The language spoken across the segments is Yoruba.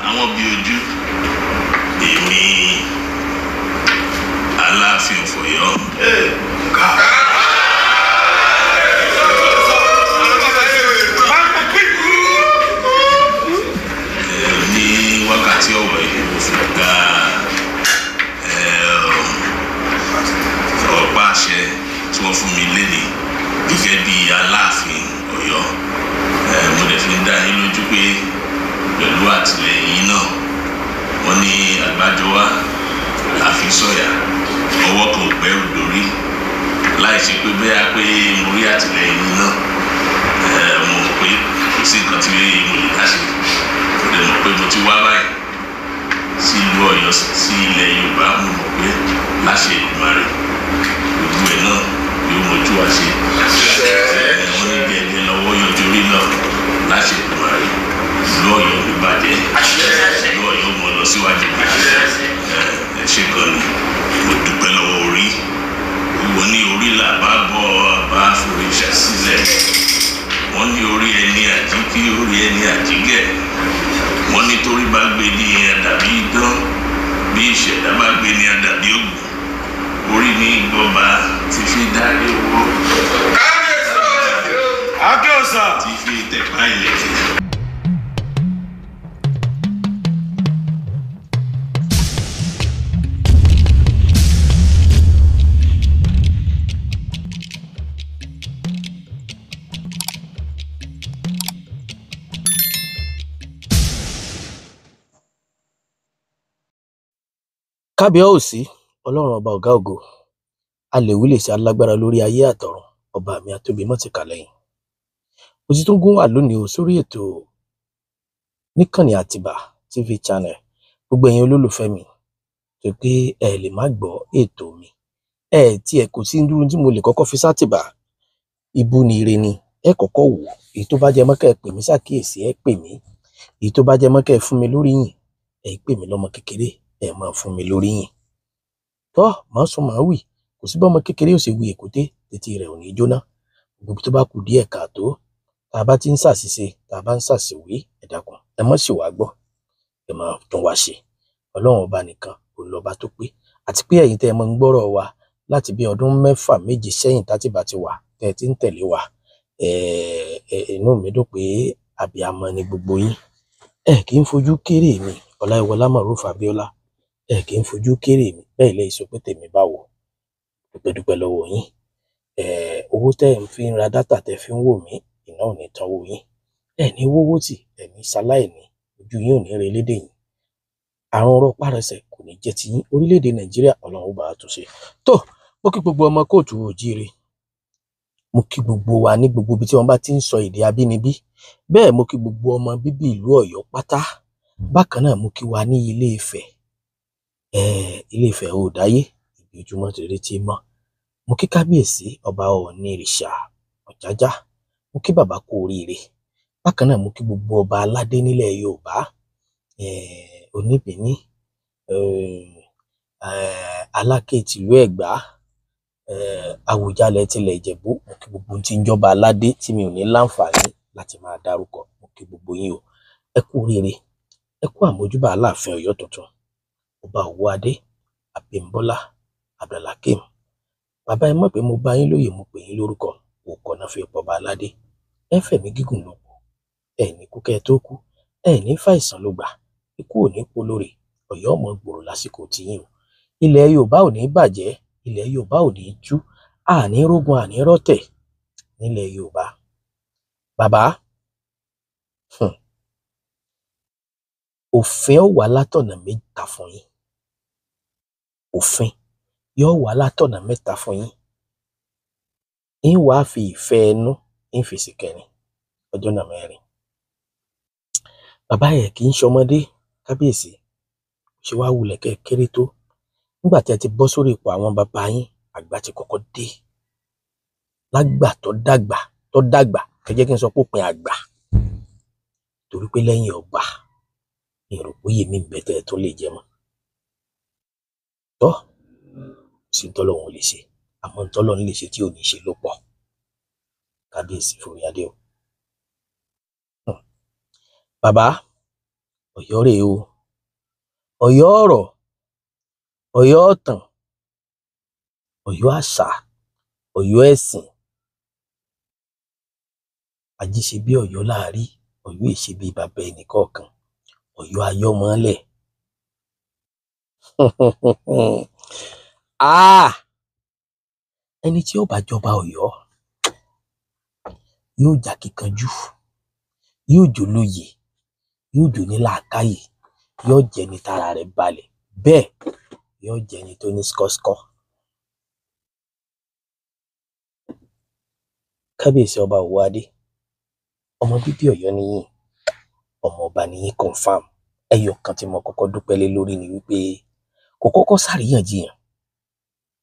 Àwọn bí ojú èmi Aláàfin of Ọ̀yọ́. Ní wákàtí ọ̀wọ̀ yìí mo fi gba ọ̀pá àṣẹ tí wọ́n fún mi lénìí gẹ́gẹ́ bí Aláàfin Ọ̀yọ́. Mo dẹ̀ fi ń dá yín lójú pé pẹ̀lú àtìlẹ́yìn náà, wọ́n ní àgbájọ wa la fi sọ̀yà, ọwọ́ kan ò gbẹ́rù dórí. Láì ṣe pé bẹ́ẹ̀ pé mo rí àtìlẹ́yìn náà, mo mọ̀ pé kò sí nǹkan tí mo lè dá ṣe. Mo dẹ̀ mọ̀ pé mo ti wá báyìí sí ìlú Ọ̀yọ́, sí ilẹ̀ Yorùbá. Mo mọ̀ pé láṣẹ Èdùmàrè, gbogbo ẹ̀ náà yóò mọ̀jú wá ṣe. Wọ́n ní gẹ́gẹ́ lọ́wọ́ yọjú rí lọ. Láṣẹ Èdùmàrè, ìlú Ọ̀yọ́ ò ní bàjẹ́, ìlú Ọ̀yọ́ mọ̀ lọ síwájú. Ẹ ṣé gan ni, mo dúpẹ́ lọ́wọ́ orí. Wọ́n ní orí là bá bọ́, bá foríṣà sílẹ̀. Wọ́n ní orí ẹni àjíkí, orí ẹni àjígẹ̀. Wọ́n ní torí bá gbé ní àdàbí idán, bí ìṣẹ̀dá bá gbé ní àdàbí ògùn. Orí ní gbọba ti fi dárí owó, ti fi tẹ̀pá ìlẹ̀kẹ̀. Kábíyèsí Ọlọ́run, ọba ọ̀gá ògo, a lè wí lè ṣe, alágbára lórí ayé àtọ̀run, ọba mi àtóbi mọ́tìkà lẹ́yìn. Mo ti tún gún wà lónìí o sórí ètò níkànnì Àtìbà TV channel. Gbogbo ẹ̀yin olólùfẹ́ mi tó pé ẹ lè má gbọ́ ètò mi, ẹ tiẹ̀ kò sí dúró tí mo lè kọ́kọ́ fi sátìbà ibu ni ire ni ẹ kọ́kọ́ wò. Èyí tó bá jẹ mọ́ kẹ́ ẹ pè mí ṣàkíyèsí, ẹ pè mí. Èyí tó bá jẹ mọ́ kẹ́ ẹ fún mi lórí yìn, ẹ pè mí lọ́mọ kékeré, ẹ máa fún mi lórí yìn. Tọ́ màá sọ, màá wì, kò sí bọ́mọ kékeré ò ṣe wí èkúté tètè rẹ̀ ò ní jóná. Gbogbo tó bá kù díẹ̀ káàtó, tá a bá ti ń ṣàṣìṣe, tá a bá ń ṣàṣìwí, ẹ dákun, ẹ mọ́ sì wá gbọ́, ẹ máa tún wá ṣe. Ọlọ́run ọba nìkan òun lọ́ba tó pé. Àti pé ẹ̀yin tẹ́ ẹ máa ń gbọ́rọ̀ wa láti bí ọdún 6 7 sẹ́yìn tátìbà ti wà, tẹ́ ẹ ti ń tẹ̀lé wa, inú mi dùn pé àbíamọ ni gbogbo yín. Ẹ kì í fojú kéré mi, Ọláìwọlá Moruf Abíọ́lá, ẹ kì í fojú kéré mi. Bẹ́ẹ̀ lẹ́yìn sọ pé tèmi báwo, dúpẹ́ dúpẹ́ lọ́wọ́ yín. Owó tẹ́ ẹ̀ ń fi ń ra dátà tẹ́ fi ń wò mí, iná ò ní tán owó yín. Ẹ ní wówó tì, ẹ ní ṣaláìní, ojú yín ò ní relédè yín. Àrùn rọpárọsẹ̀ kò ní jẹ́ tiyín. Orílẹ̀-èdè Nàìjíríà, Ọlọ́run ó bá wa tún ṣe. Tó mo kí gbogbo ọmọ kóòtù òjíire, mo kí gbogbo wa ní gbogbo ibi tí wọ́n bá ti ń sọ èdè abínibí. Bẹ́ẹ̀ mo kí gbogbo ọmọ bíbí ìlú Ọ̀yọ́ pátá. Bákan náà mo kí wa ní Ilé Ifẹ̀, Ilé Ifẹ̀ ò dáyé, ibi ojúmọ́ ti rí tí mọ́. Mo kí kábíyèsí ọba Ọọ̀ni ìrìṣà Ọ̀jájá, mo kí bàbá kú oríire. Bákan náà mo kí gbogbo ọba aládé nílẹ̀ Yorùbá, Oníbìíní, Aláké tìlú Ẹ̀gbá, Àwùjalẹ̀ tilẹ̀ Ìjẹ̀bú. Mo kí gbogbo ohun tí ń jọba aládé tí mi ò ní láǹfààní láti máa dárúkọ. Mo kí gbogbo yín o, ẹ kú oríire, ẹ kú àmójúbà Aláàfin Ọ̀yọ́ tuntun, ọba Òwòadé Abímbọ́lá Abdulhakeem. Bàbá, ẹ mọ̀ pé mo bá yín lóye, mo pè yín lórúkọ òkò náà fi pọba aládé. Ẹ fẹ̀mí gígùn lò pọ̀, ẹ ní kú kẹ́ ẹ tó kú, ẹ ní fàìsàn ló gbà, ikú ò ní polórí. Ọ̀yọ́ ọmọ gbòòrò lásìkò tiyín o. Ilẹ̀ Yorùbá ò ní bàjẹ́, ilẹ̀ Yorùbá ò ní tú, àní rógun, àní rọ́tẹ̀ nílẹ̀ Yorùbá. Bàbá, òfin ó wà látọ̀nà mẹ́ta fún yín. Òfin yóò wà látọ̀nà mẹ́ta fún yín. Ń wàá fi ìfẹ́ ẹnu ń fi sí kẹrin, ọjọ́ náà mẹ́rin. Bàbá, yẹ kì í ṣọmọdé. Kábíyèsí, ṣe wá wulẹ̀ kẹ́ ẹ kéré tó. Nígbà tí ẹ ti bọ́ sórí ipò àwọn bàbá yín, àgbà ti kọ́kọ́ dé. Lágbà tó dàgbà tó dàgbà, ẹ jẹ́ kí n sọ pé òpin àgbà, torí pé lẹ́yìn ọba, mi ò rò pé oyè mi ń bẹ tẹ́ ẹ tó lè jẹ mọ́. Tọ́ sí ntọ́lọ́hun ò lè ṣe, àmọ́ ntọ́lọ́hun lè ṣe tí ò ní ṣe ló pọ̀. Kábíyèsí forí adé o. Bàbá, Ọ̀yọ́ rèé o, Ọ̀yọ́ ọ̀rọ̀, Ọ̀yọ́ ọ̀tàn, Ọ̀yọ́ àṣà, Ọ̀yọ́ ẹ̀sìn. Ají ṣe bí Ọ̀yọ́ là á rí, Ọ̀yọ́ è ṣe bí baba ẹnìkọ̀ọ̀kan, Ọ̀yọ́ ayọ́mọ́lẹ̀. Ẹni tí ó bá jọba Ọ̀yọ́ yóò jákíkanjú, yóò jólóye, yóò jó ní làákàyè, yóò jẹ́ni tára rẹ̀ balẹ̀, bẹ́ẹ̀ yóò jẹ́ni tó ní skọ́skọ́. Kábíyèsí ọba Òwòadé, ọmọ bíbí Ọ̀yọ́ nìyí, ọmọ ọba nìyí confam. Ẹyọ kan tí mo kọ́kọ́ dúpẹ́ lé lórí ni wípé kò kọ́kọ́ sàríyànjiyàn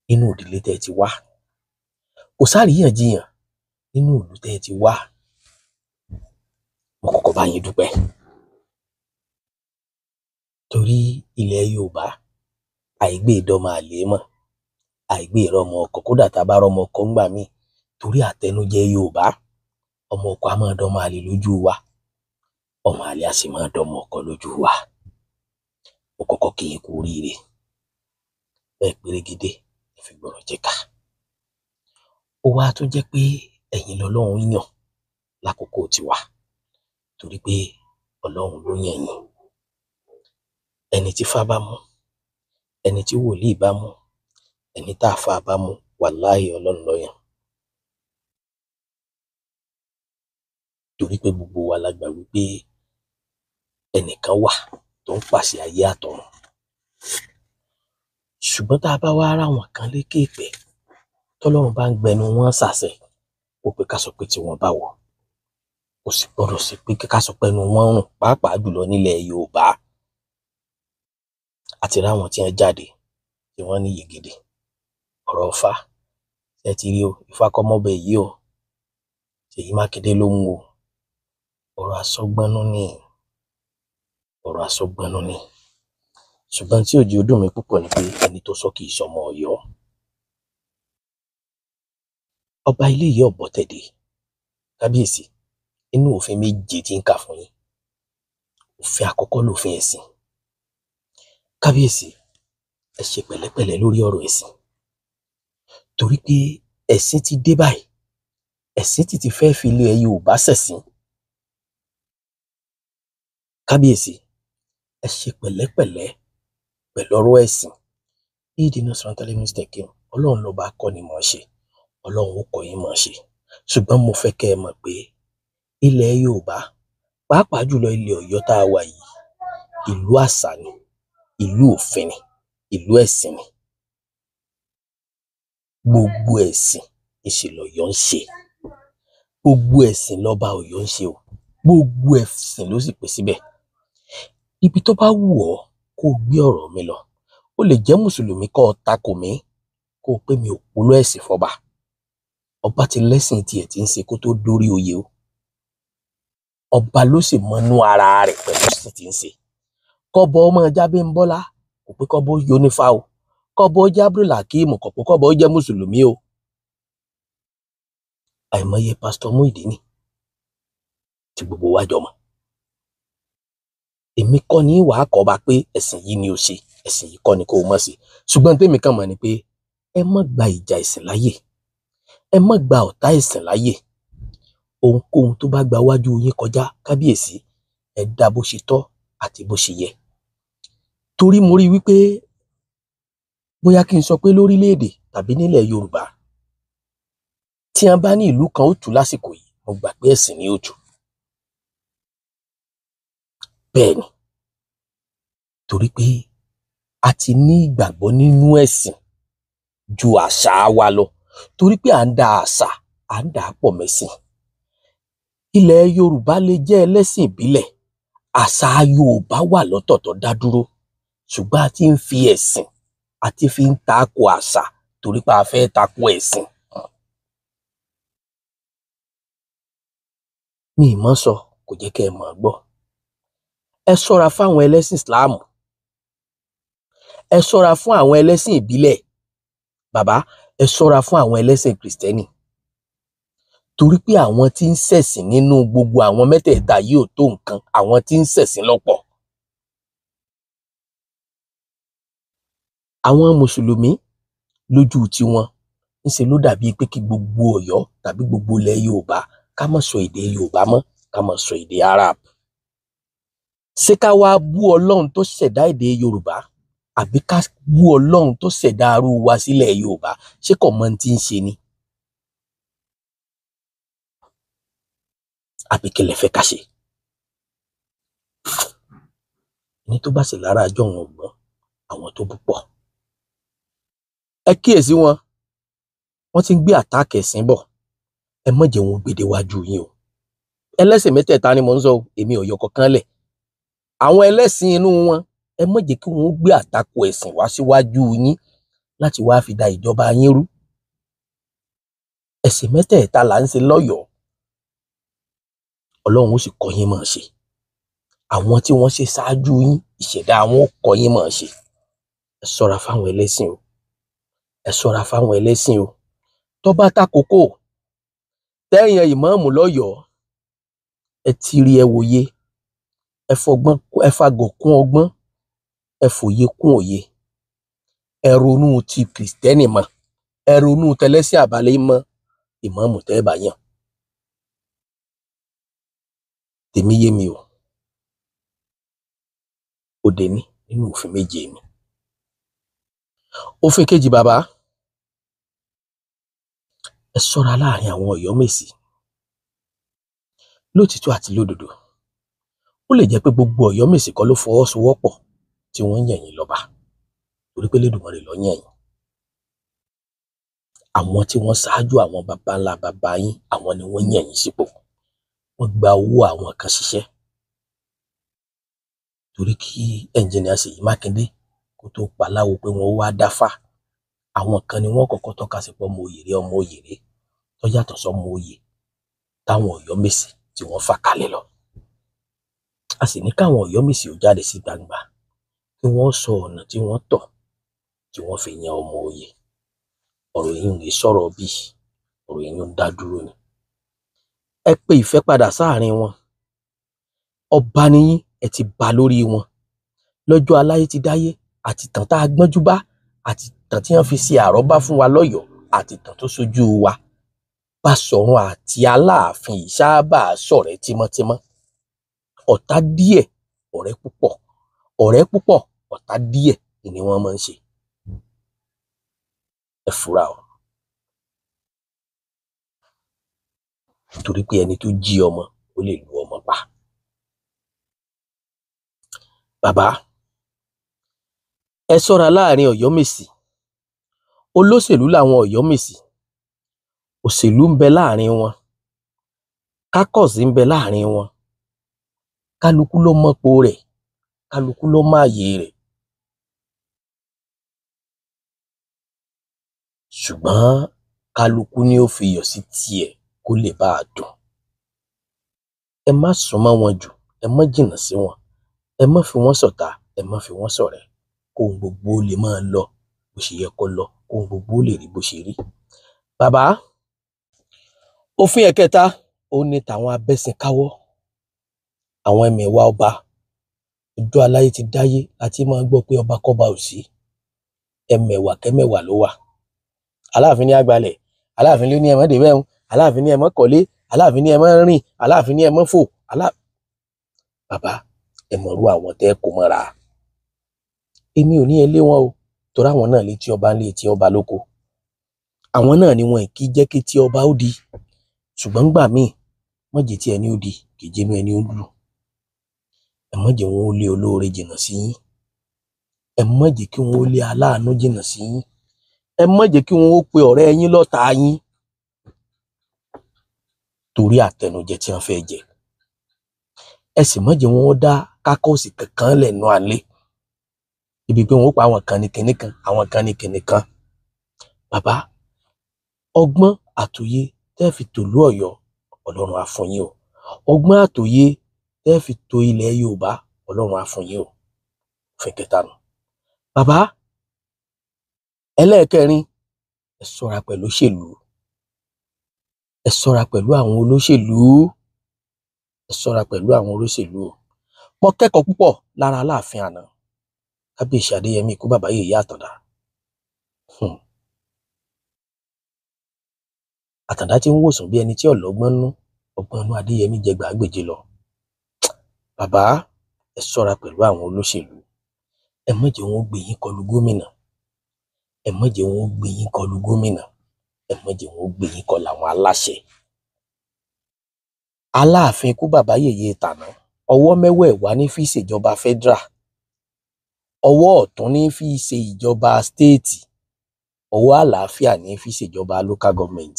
nínú ìdílé tẹ́ ẹ ti wá, kò sáríyànjiyàn nínú ìlú tẹ́ ẹ ti wá. Mo kọ́kọ́ bá yín dúpẹ́ torí ilẹ̀ Yorùbá àìgbé ìdọ́mọ àlè mọ̀, àìgbé ìrọmọ ọkọ, kódà tá a bá rọmọ ọkọ ńgbà míì torí àtẹnujẹ Yorùbá, ọmọ ọkọ a máa dọmọ àlè lójú wa, ọmọ àlè a sì máa dọmọ ọkọ lójú wa. Mo kọ́kọ́ kí yín kú oríire, bẹ́ẹ̀ pérégedé ẹ fi gbọ́rọ̀ jẹ́ka. Ó wá tún jẹ́ pé ẹ̀yin lọ́lọ́run yàn lákòókò tiwa, torí pé Ọlọ́run ló yàn yín. Ẹni tí Ifá bá mú, ẹni tí wòlíì bá mú, ẹni tá àfáà bá mú, wàláhì Ọlọ́run ló yàn. Torí pé gbogbo wa la gbà wípé ẹnìkan wà tó ń pàṣẹ ayé àtọ̀run. Ṣùgbọ́n tá a bá wá ráwọn kan lékèèpẹ̀ tọ́lọ́run bá ń gbẹnu wọn ṣàṣẹ, ó pé ká sọ pé tí wọ́n bá wọ̀, kò sì gbọ́dọ̀ sí pé ká sọ pé ẹnu wọn rùn, pàápàá jùlọ nílẹ̀ Yorùbá. Àti ráwọn tí wọ́n jáde tí wọ́n ní yègèdè ọ̀rọ̀ Ifá, ẹ ti rí o, Ifá kọ́ mọ́bẹ̀ yìí o, Ṣèyí Mákindé ló mú o. Ọ̀rọ̀ asọgbọ́nú ni, ọ̀rọ̀ asọgbọ́nú ni. Ṣùgbọ́n tí òjò dùn mí púpọ̀ ni pé ẹni tó sọ kì í sọmọ Ọ̀yọ́. Ọba ilé yìí ọ̀bọ tẹ̀dé, kábíyèsí, inú òfin méje tí ń kà fún yín. Òfin àkọ́kọ́ lòfin ẹ̀sìn. Kábíyèsí, ẹ ṣe pẹ̀lẹ́pẹ̀lẹ́ lórí ọ̀rọ̀ ẹ̀sìn, torí pé ẹ̀sìn ti dé báyìí, ẹ̀sìn ti fẹ́ fi ilẹ̀ Yorùbá ṣẹ̀sín. Kábíyèsí, ẹ ṣe pẹ̀lẹ́pẹ̀lẹ́ pẹ̀lú ọ̀rọ̀ ẹ̀sìn. Ìdínà sọ̀rọ̀tàlẹ́ mistake, Ọlọ́run ló bá kọ́ ni mọ̀ ọ́n ṣe, Ọlọ́run ó kọ́ yín mọ̀ ọ́n ṣe. Ṣùgbọ́n mo fẹ́ kẹ́ ẹ mọ̀ pé ilẹ̀ Yorùbá, pàápàá jùlọ ilẹ̀ Ọ̀yọ́ tá a wà yìí, ìlú àṣà ni, ìlú òfin ni, ìlú ẹ̀sìn ni. Gbogbo ẹ̀sìn ìṣèlú Ọ̀yọ́ ń ṣe, gbogbo ẹ̀sìn lọ́ba Ọ̀yọ́ ń ṣe o, gbogbo ẹ̀sìn ló sì pé síbẹ̀. Ibi tó bá wù ọ́ kó o gbé ọ̀rọ̀ mi lọ, ó lè jẹ́ mùsùlùmí kó o takò mí, kó o pé mi ò polú ẹ̀sìn fọba. Ọba ti lẹ́sìn tiẹ̀ tí ń ṣe kó tó dórí oyè o. Ọba ló sì mọnú ara rẹ̀ pẹ̀lú ẹ̀sìn tí ń ṣe. Kọ́bọ ọmọ Jábéńbọ́lá kò pé kọ́bọ ó yonífá o, kọ́bọ ó jẹ́ Abdulhakeem kò pé kọ́bọ ó jẹ́ mùsùlùmí o. Àìmọye Pásítọ̀ Muyideen tí gbogbo wa jọ mọ̀. Èmi kọ́ ni wàá kọ́ba pé ẹ̀sìn yìí ni o ṣe, ẹ̀sìn yìí kọ́ ni kó o mọ̀ sí. Ṣùgbọ́n tèmi kàn mọ̀ ni pé ẹ má gba ìjà ẹ̀sìn láyè, ẹ má gba ọ̀tá ẹ̀sìn láyè. Ohunkóhun tó bá gba wájú yín kọjá, kábíyèsí, ẹ dá bó ṣe tọ́ àti bó ṣe yẹ. Torí mo rí wípé bóyá kí n sọ pé lórílẹ̀-èdè tàbí nílẹ̀ Yorùbá, tí a bá ní ìlú kan ó tù lásìkò yìí, mo gbà pé ẹ̀sìn ni ó tù. Bẹ́ẹ̀ ni, torí pé a ti ní ìgbàgbọ́ nínú ẹ̀sìn ju àṣà wa lọ, torí pé à ń da àṣà, à ń dà á pọ̀ mẹ́sìn. Ilẹ̀ Yorùbá lè jẹ́ ẹlẹ́sìn ìbílẹ̀, àṣà Yorùbá wà lọ́tọ̀ tó dá dúró, ṣùgbọ́n a ti ń fi ẹ̀sìn, a ti fi ń tako àṣà torí pé a fẹ́ tako ẹ̀sìn. Mi ì mọ̀ sọ, kò jẹ́ kẹ́ ẹ mọ̀ ọ́ gbọ́. Ẹ ṣọ́ra fáwọn ẹlẹ́sìn Ìsìláàmù, ẹ ṣọ́ra fún àwọn ẹlẹ́sìn ìbílẹ̀, bàbá, ẹ ṣọ́ra fún àwọn ẹlẹ́sìn Kìrìsìtẹ́nì, torí pé àwọn tí ń ṣẹ̀sìn nínú gbogbo àwọn mẹ́tẹ̀ẹ̀ta yìí ò tó nǹkan, àwọn tí ń ṣẹ̀sìn lọ́pọ̀. Àwọn mùsùlùmí lójú tiwọn ńṣe ló dàbíi pé kí gbogbo Ọ̀yọ́ tàbí gbogbo ilẹ̀ Yorùbá ká má sọ èdè Yorùbá mọ́, ká má sọ èdè Arab. Ṣé ká wá bú Ọlọ́run tó ṣẹ̀dá èdè Yorùbá àbí ká bú Ọlọ́run tó ṣẹ̀dá arú wa sílẹ̀ Yorùbá? Ṣé kò mọ ohun tí ń ṣe ni? Àbí kí lẹ fẹ́ ká ṣe? Ẹni tó bá sì lára àjọ wọn ò gbọ́n, àwọn tó bú pọ̀. Ẹ kíyèsí wọn, wọ́n ti ń gbé àtáàkì ẹ̀sìn bọ̀. Ẹ má jẹ́ wọn gbèdé wájú yín o. Ẹlẹ́sìn mẹ́tẹ̀ẹ̀ta ni mò ń sọ o, èmi ò yọ kankan lẹ̀. Àwọn ẹlẹ́sìn inú wọn, ẹ má jẹ́ kí wọ́n gbé àtakò ẹ̀sìn wá síwájú yín láti wá fi da ìjọba yín rú. Ẹ̀sìn mẹ́tẹ̀ẹ̀ta là ń ṣe lọ́yọ̀ọ́. Ọlọ́run ó sì kọ́ yín mọ̀ ṣe. Àwọn tí wọ́n ṣe ṣáájú yín, ìṣẹ̀dá wọn ó kọ́ yín mọ̀ ṣe. Ẹ ṣọ́ra fáwọn ẹlẹ́sìn o. Ẹ ṣọ́ra fáwọn ẹlẹ́sìn o. Tó bá tàkókò tẹ́yàn ìmáàmù lọ́yọ̀ọ́, ẹ tiri ẹ wòye, ẹ fọgbọ́n, ẹ fagọ̀ kún ọgbọ́n, ẹ fòye kún òye. Ẹ ronú ti kìrìsìtẹ́nì mọ́, ẹ ronú tẹlẹ́sìn àbálẹ́ mọ́ ìmáàmù tẹ́ ẹ bá yàn. Tèmi yé mi o. Ó dé ní nínú òfin méje mi. Òfin kejì bàbá, ẹ ṣọ́ra láàrin àwọn Ọ̀yọ́mèsì. Lótìtọ́ àti lódodo, ó lè jẹ́ pé gbogbo Ọ̀yọ́mèsì kọ́ ló fọwọ́sowọ́pọ̀ tí wọ́n yàn yín lọ́ba, torí pé Elédùmarè ló yàn yín. Àwọn tí wọ́n ṣáájú àwọn baba ńlá baba yín, àwọn ni wọ́n yàn yín sípò. Wọ́n gba owó àwọn kan ṣiṣẹ́. Torí kí ẹnjìnìà Ṣèyí Mákindé kó tó paláwo pé wọ́n wá dáfá, àwọn kan ni wọ́n kọ́kọ́ tọ́ka sí pé ọmọ oyè rèé, ọmọ oyè rèé, tó yàtọ̀ sọ́mọ oyè táwọn Ọ̀yọ́mèsì tí wọ́n fà kalẹ̀ lọ. A sì ní káwọn Ọ̀yọ́mèsì ó jáde sí gbangba kí wọ́n sọ ọ̀nà tí wọ́n tọ̀ tí wọ́n fi yan ọmọ oyè. Ọ̀rọ̀ yìí ń sọ̀rọ̀ bí ọ̀rọ̀ yìí ń dá dúró ni. Ẹ pe ìfẹ́ padà sáàrin wọn. Ọba ni yín, ẹ ti bà lórí wọn. Lọ́jọ́ aláyé ti dáyé, àti tàn tá a gbọ́njú bá, àti tàn tí wọ́n fi ṣe àrọ́bá fún wa lọ́yọ̀ọ́, àti tàn tó ṣojú wa. Báṣọ̀run àti Aláàfin yìí sábà ṣọ̀rẹ́ tímọ́tímọ́. Ọ̀tá díẹ̀, ọ̀rẹ́ púpọ̀. Ọ̀rẹ́ púpọ̀, ọ̀tá díẹ̀ ni wọ́n máa ń ṣe. Ẹ fura o. Torí pé ẹni tó jí ọmọ, ó lè lu ọmọ pa. Bàbá, ẹ ṣọ́ra láàrin Ọ̀yọ́mèsì. Olóṣèlú làwọn Ọ̀yọ́mèsì. Òṣèlú ń bẹ láàrin wọn. Kákọ̀sí ń bẹ láàrin wọn. Kálukú ló mọ̀pò rẹ̀, kálukú ló máàyè rẹ̀. Ṣùgbọ́n kálukú ni ó fi iyọ̀ sí tiẹ̀ kó lè bá a dùn. Ẹ má súnmọ́ wọn jù, ẹ má jìnnà sí wọn, ẹ má fi wọ́n ṣọ̀tá, ẹ má fi wọ́n ṣọ̀rẹ́. Kóhun gbogbo lè máa lọ bó ṣe yẹ kó lọ, kóhun gbogbo lè rí bó ṣe rí. Bàbá, òfin ẹ̀kẹta, ó ní tàwọn abẹ́sìnkáwọ́, àwọn ẹmẹ̀wà ọba. Ọjọ́ aláyé ti dáyé láti máa gbọ́ pé ọba kọ́ba ò sí. Ẹmẹ̀wà kẹ́mẹ̀wà ló wà. Aláàfin ní àgbàlẹ̀, Aláàfin ló ní ẹ má débẹ̀ ń, Aláàfin ní ẹ má kọ́lé, Aláàfin ní ẹ má rìn, Aláàfin ní ẹ má fò. Bàbá, ẹ mọ̀rú àwọn tẹ́ kó mọ́ra. Èmi ò ní ẹ lé wọn o, torí àwọn náà létí ọba ń lé etí ọba lóko. Àwọn náà ni wọn kì í jẹ́ kí etí ọba ó di. Ṣùgbọ́n ńgbà míì, má jẹ́ tí ẹni ó di, kì í jẹ́ inú ẹni ó lù. Ẹ má jẹ́ wọn ó lé olóore jìnnà sí yín. Ẹ má jẹ́ kí wọn ó lé aláàánú jìnnà sí yín. Ẹ má jẹ́ kí wọn ó pe ọ̀rẹ́ yín lọ́tàá yín torí àtẹnujẹ tí wọ́n fẹ́ jẹ. Ẹ sì má jẹ́ wọn ó dá kákọ́ọ̀sì kankan lẹ̀ nú alẹ́. Ibi pé wọn ó pa àwọn kan ní kinní kan, àwọn kan ní kinní kan. Bàbá, ọgbọ́n àtòye tẹ́ fi tòlú Ọ̀yọ́, Ọlọ́run á fún yín o. Ọgbọ́n àtòye tẹ́ fi tò ilẹ̀ Yorùbá, Ọlọ́run á fún yín o. Òfin kẹta nù. Bàbá, ẹlẹ́ẹ̀kẹrin, ẹ ṣọ́ra pẹ̀lú òṣèlú. Ẹ ṣọ́ra pẹ̀lú àwọn olóṣèlú. Ẹ ṣọ́ra pẹ̀lú àwọn olóṣèlú o. Mo kẹ́kọ̀ọ́ púpọ̀ lára Aláàfin àná, Kábíyèsí Adéyẹmí ikú bàbá yèyé Àtàndá. Àtàndá tí ń wòsàn bí ẹni tí ọlọ́gbọ́n nú, ọgbọ́n inú Adéyẹmí jẹ gbàgbéje lọ. Bàbá, ẹ ṣọ́ra pẹ̀lú àwọn olóṣèlú. Ẹ má jẹ́ wọn ó gbé yín kọlu gómìnà. Ẹ má jẹ́ wọn ó gbé yín kọlu gómìnà. Ẹ má jẹ́ wọn ó gbé yín kọlu àwọn aláṣẹ. Aláàfin ikú bàbá yèyé tàná, ọwọ́ mẹ́wẹ̀ẹ̀wá ní fi ṣèjọba federal, ọwọ́ ọ̀tún ní fi ṣe ìjọba stéètì, ọwọ́ àlàáfíà ní fi ṣèjọba local government.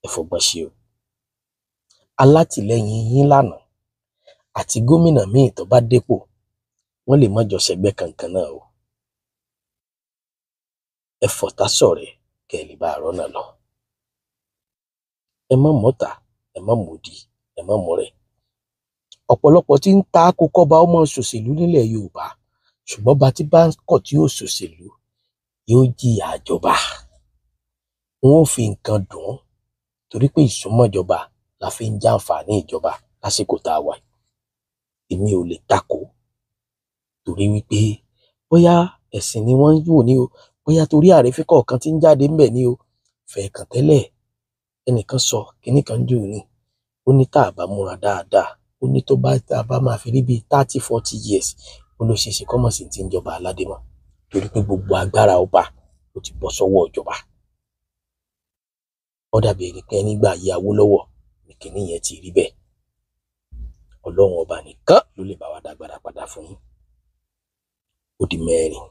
Ẹ fọgbọ́n ṣe o. Alátìlẹyìn yín lánàá àti gómìnà míì tó bá dépò, wọ́n lè má jọ ṣẹgbẹ́ kankan náà o. Ẹ fọ̀tá ṣọ̀rẹ́ kẹ́ ẹ lè bá rọ́nà lọ. Ẹ má mọ́ta, ẹ má mòdì, ẹ má mọ̀rẹ́. Ọ̀pọ̀lọpọ̀ tí ń ta ko kọ́ba ọmọ ṣòṣèlú nílẹ̀ Yorùbá, ṣùgbọ́n bá tí bá ń kọ̀ tí yóò ṣòṣèlú yóò jìyà àjọba. Wọn ò fi nǹkan dùn ún torí pé ìsúnmọ́jọba la fi ń jàǹfààní ìjọba lásìkò tá a wà yìí. Èmi ò lè takò torí wípé bóyá ẹ̀sìn ni wọ́n ń wò ní o, bóyá torí àrífín kọ̀ọ̀kan tí ń jáde ńbẹ̀ ní o. Fẹ̀ẹ̀kàn tẹ́lẹ̀ ẹnìkan sọ kinní kan jò ní, ó ní tá a bá múra dáadáa, ó ní tó bá tá a bá máa fi rí bíi 30-40 years, ó ló ṣeéṣe kọ́mọ̀ sí ti ń jọba aládé mọ́, torí pé gbogbo agbára ọba ló ti bọ́ sọ́wọ́ ìjọba. Ó dàbí ẹni pé nígbà ayé Awólọ́wọ̀ ní kinní yẹn ti rí bẹ́ẹ̀. Ọlọ́run ọba nìkan ló lè bá wa dágbára padà fún yín. Ó di mẹ́rin.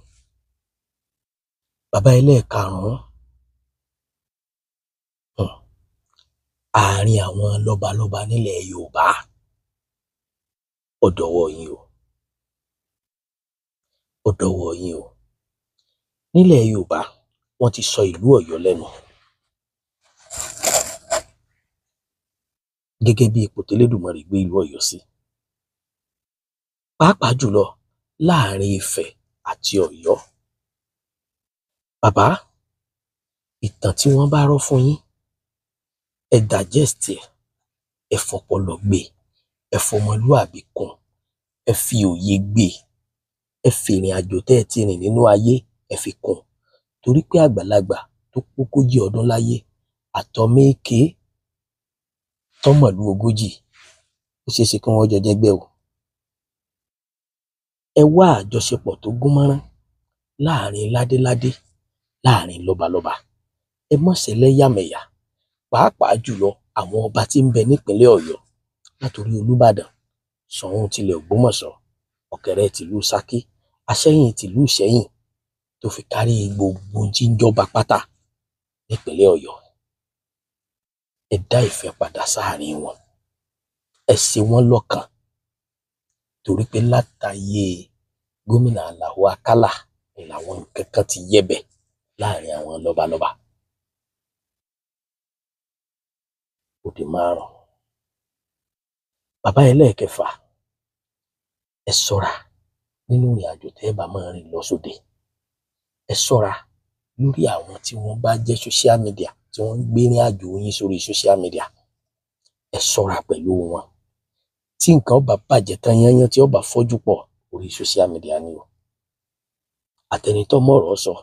Bàbá ẹlẹ́ẹ̀karùn-ún, àárín àwọn lọ́balọ́ba nílẹ̀ Yorùbá, ó dọwọ́ yín o. Ó dọwọ́ yín o. Nílẹ̀ Yorùbá, wọ́n ti sọ ìlú Ọ̀yọ́ lẹ́nu. Gẹ́gẹ́ bí ipò tElédùmarè gbé ìlú Ọ̀yọ́ sí. Pàápàá jùlọ láàrin Ifẹ̀ àti Ọ̀yọ́. Bàbá, ìtàn tí wọ́n bá rọ́ fún yín, ẹ digest ẹ̀, ẹ fọpọlọ gbé, ẹ fọmọlúàbí kún, ẹ fi òye gbé, ẹ fi ìrìn àjò tẹ́ ẹ ti rìn nínú ayé ẹ fi kún. Torí pé àgbàlagbà tó pógójì ọdún láyé àtọmọ èké tọmọlú ogójì, ó ṣeé ṣe kí wọ́n jọ jẹ́gbẹ́ o. Ẹ wá àjọṣepọ̀ tó gún mọ́rán láàrin ládéládé, láàrin lọ́balọ́ba. Ẹ má ṣẹlẹ́yàmẹ̀yà, pàápàá jùlọ àwọn ọba tí ń bẹ nípìnlẹ̀ Ọ̀yọ́, látòrí Olúbàdàn, Ṣọ̀ún tilẹ̀ Ògbómọ̀ṣọ́, Ọ̀kẹ́rẹ́ tìlú Ṣakí, Aṣẹ́yìn tìlú Ìṣẹ́yìn, tó fi kárí gbogbo tí ń jọba pátá nípìnlẹ̀ Ọ̀yọ́. Ẹ dá ìfẹ́ padà sáàrin wọn. Ẹ ṣe wọ́n lọ́kan, torí pé látayé gómìnà Àlàó Akálà ni làwọn nǹkan kan ti yẹ̀bẹ̀ láàrin àwọn lọ́balọ́ba. Ó di márùn-ún. Bàbá ẹlẹ́ẹ̀kẹfà, ẹ ṣọ́ra nínú ìrìn àjò tẹ́ ẹ bá máa rìn lọ sóde. Ẹ ṣọ́ra lórí àwọn tí wọ́n bá jẹ́ social media, tí wọ́n ń gbé ìrìn àjò yín sórí social media. Ẹ ṣọ́ra pẹ̀lú wọn. Tí nǹkan ó bá bàjẹ́ tán yányán, tí ó bá fọ́jú pọ̀, orí social media ni o. Àtẹni tó mọ̀rọ̀ sọ,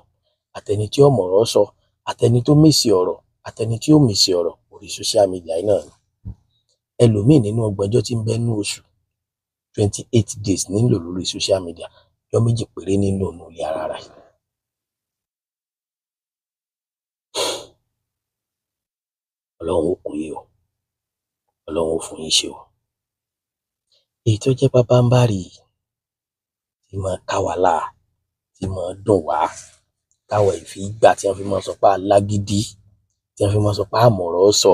àtẹni tí ó mọ̀rọ̀ sọ, àtẹni tó mèsì ọ̀rọ̀, àtẹni tí ó mèsì ọ̀rọ̀, orí social media náà ni. Ẹlòmíì nínú ọgbọ̀njọ́ tí ń bẹ nínú oṣù, 28 days ní ń lò lórí social media, ọjọ́ méjì péré ní ń lò nínú ilé ara rẹ̀. Ọlọ́run ó kún yín o. Ọlọ́run ó fún yín ṣe o. Èyí tó jẹ́ pábánbárì tí máa ká wa lára, tí máa dùn wá, táwa ì fi gbà, tí wọ́n fi máa sọ pé alágídí, tí wọ́n fi máa sọ pé àmọ̀rọ̀ sọ,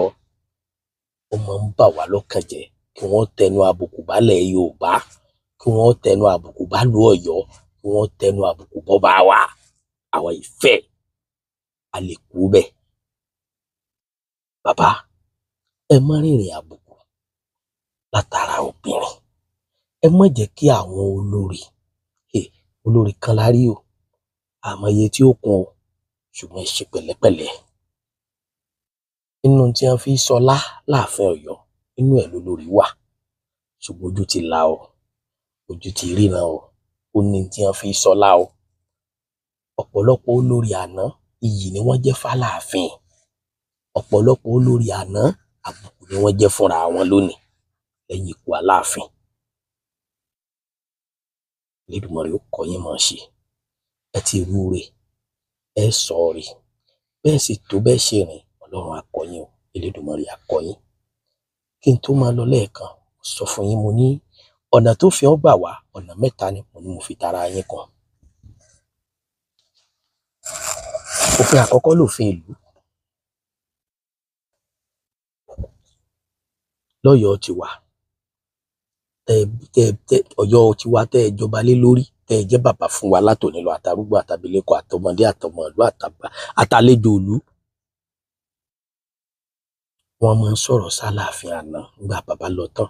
ó máa ń bà wá lọ́kàn jẹ́ kí wọ́n tẹnu àbùkù bálẹ̀ Yorùbá, kí wọ́n tẹnu àbùkù bálùú Ọ̀yọ́, kí wọ́n tẹnu àbùkù bọ́ba wa. Àwa ìfẹ́ a lè kú bẹ́ẹ̀. Bàbá, ẹ má rìnrìn àbùkù látara obìnrin. Ẹ má jẹ́ kí àwọn olórí, olórí kan la rí o, àmọ́ iye tí ó kún o, ṣùgbọ́n ẹ ṣe pẹ̀lẹ́pẹ̀lẹ́. Nínú tí wọ́n fi sọlá láàfin Ọ̀yọ́, inú ẹ̀ lolórí wà, ṣùgbọ́n ojú ti là o, ojú ti ríran o, ó ní tí wọ́n fi sọlá o. Ọ̀pọ̀lọpọ̀ olórí àná iyì ni wọ́n jẹ́ fáláàfin, ọ̀pọ̀lọpọ̀ olórí àná àbùkù ni wọ́n jẹ́ fúnra wọn lónìí lẹ́yìn ikú Aláàfin. Elédùmarè ó kọ́ yín mọ̀ ṣe. Ẹ ti rúure, ẹ sọ̀ọ̀rè, bẹ́ẹ̀ sì tó bẹ́ẹ̀ ṣe rìn, Ọlọ́run á kọ́ yín o, Elédùmarè á kọ́ yín. Kí n tó máa lọ lẹ́ẹ̀kan, mo sọ fún yín, mo ní ọ̀nà tó fi ọ́ gbà wá ọ̀nà mẹ́ta ni mo ní mo fi tara yín kan. Òfin àkọ́kọ́ lòfin ìlú. Lọ́yọ̀ọ́ ti wà, tẹ tẹ tẹ Ọ̀yọ́ ti wá tẹ́ ẹ jọba lé lórí, tẹ́ ẹ jẹ́ bàbá fún wa látòní lọ, àtàrúgbó àtàbílẹ̀kọ àtọmọdé àtọmọlú àtàlejò ìlú. Wọ́n máa ń sọ̀rọ̀ sáláàfin àná nígbà bàbá lọ tán.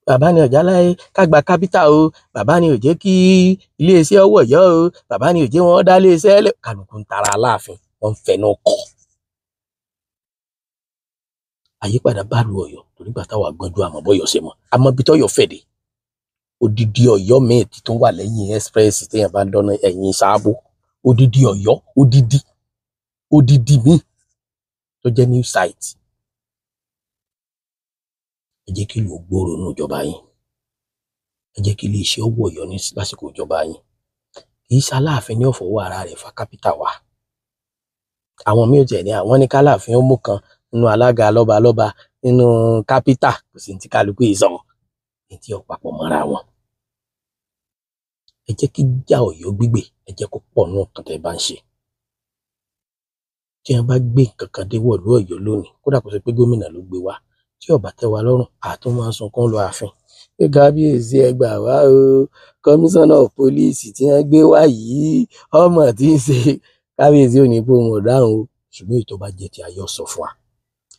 Bàbá ni ọ̀já láyé ká gba kápítà o, bàbá ni ò jẹ́ kí iléeṣẹ́ ọwọ́ Ọ̀yọ́ o, bàbá ni ò jẹ́ wọn dá iléeṣẹ́ lẹ̀. Kálukú ń tara Aláàfin, wọ́n ń fẹnu kọ̀. Àyípadà bá lu Ọ̀yọ́ torí gbà táwa gbọ́njú àmọ́ bọ́yọ̀ ṣe mọ̀, àmọ́ ibi tọ́yọ̀ fẹ̀ dé. Odidi Ọ̀yọ́ míì tí tó wà lẹ́yìn express téèyàn bá ń dọ́nà ẹ̀yìn Sáàbò, odidi Ọ̀yọ́, odidi odidi míì tó jẹ́ new site. Ẹ jẹ́ kí ìlú ó gbòòrò nínú ìjọba yín, ẹ jẹ́ kí iléeṣẹ́ ọwọ́ Ọ̀yọ́ ní lásìkò ìjọba yín. Kì í ṣaláàfin ní ọ̀fọwọ́ ara rẹ̀ fa kápítà wá. Àwọn míì ò tiẹ̀ ní àwọn ní káláàfin ó mú kan nínú alága lọ́balọ́ba nínú kápítà, kò sí ní tí kálukú yìí sọ ní tí ó papọ̀ mọ́ra wọn. Ẹ jẹ́ kí ìjà Ọ̀yọ́ gbígbé, ẹ jẹ́ kó pọ̀ nínú nǹkan tẹ́ ẹ bá ń ṣe. Tí wọ́n bá gbé nǹkan kan dé wọ̀lú Ọ̀yọ́ lónìí, kódà kó ṣe pé gómìnà ló gbé wá, tí ó bá tẹ́ wa lọ́rùn, àtún máa sunkún lọ ààfin pé kábíyèsí ẹ gbà wá o, kọmíṣánná of police tí wọ́n gbé wá yìí ọmọ tí ń ṣe. Kábíyèsí ò ní pé òun ò dáhùn o, ṣùgbọ́n èyí tó bá jẹ́ ti ayọ̀ sọ fún wa,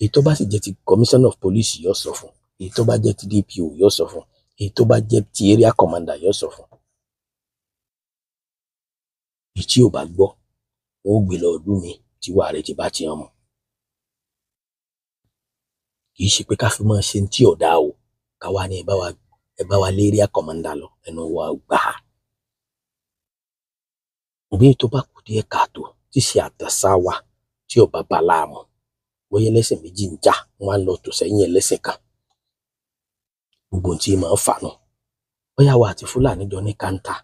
èyí tó bá sì jẹ́ ti commissioner of police yóò sọ fún, èyí tó bá jẹ́ ti DPO yóò sọ fún, èyí tó bá jẹ́ ti area commander yóò sọ fún. Èyí tí ò bá gbọ́, wọn ó gbé lọ ọdún mi tí wàá rẹ̀ ti bá ti hàn mọ́. Kì í ṣe pé ká fi máa ṣe ní tí ò dáa o, ká wá ní ẹ bá wa lé area commander lọ, ẹnu wa ò gbà á. Òbí tó bá kù díẹ̀ káàtó tí ṣe àtàsá wa tí ò bá bá láàmú, bóyá ẹlẹ́sìn méjì ń jà, wọ́n á lọ tò sẹ́yìn ẹlẹ́sìn kan. Gbogbo ohun tí máa ń fà nù. Bóyá àwa àti Fúlàní jọ ní káńtà.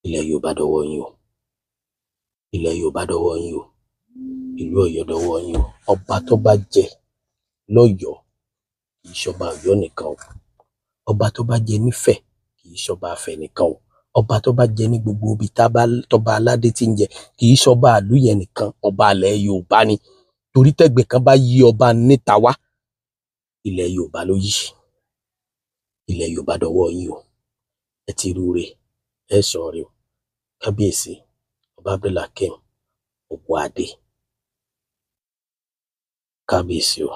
Ilẹ̀ Yorùbá dọwọ́ yín o, ilẹ̀ Yorùbá dọwọ́ yín o, ìlú Ọ̀yọ́ dọwọ́ yín o. Ọba tó bá jẹ lọ́yọ̀ọ́ kì í ṣọba Ọ̀yọ́ nìkan o, ọba tó bá jẹ nífẹ̀ẹ́ kì í ṣọba Ifẹ̀ nìkan o, ọba tó bá jẹ ní gbogbo ibi tọba aládé tí ń jẹ kì í ṣọba ìlú yẹn nìkan, ọba ilẹ̀ Yorùbá ni. Torí tẹ́gbẹ́ kan bá yí ọba níta wá, ilẹ̀ Yorùbá ló yí. Ilẹ̀ Yorùbá dọwọ́ yín o, ẹ ti rúure, ẹ sọ̀rọ̀ o. Kábíyèsí Ọba Abdulhakeem Ògúnadé, kábíyèsí o.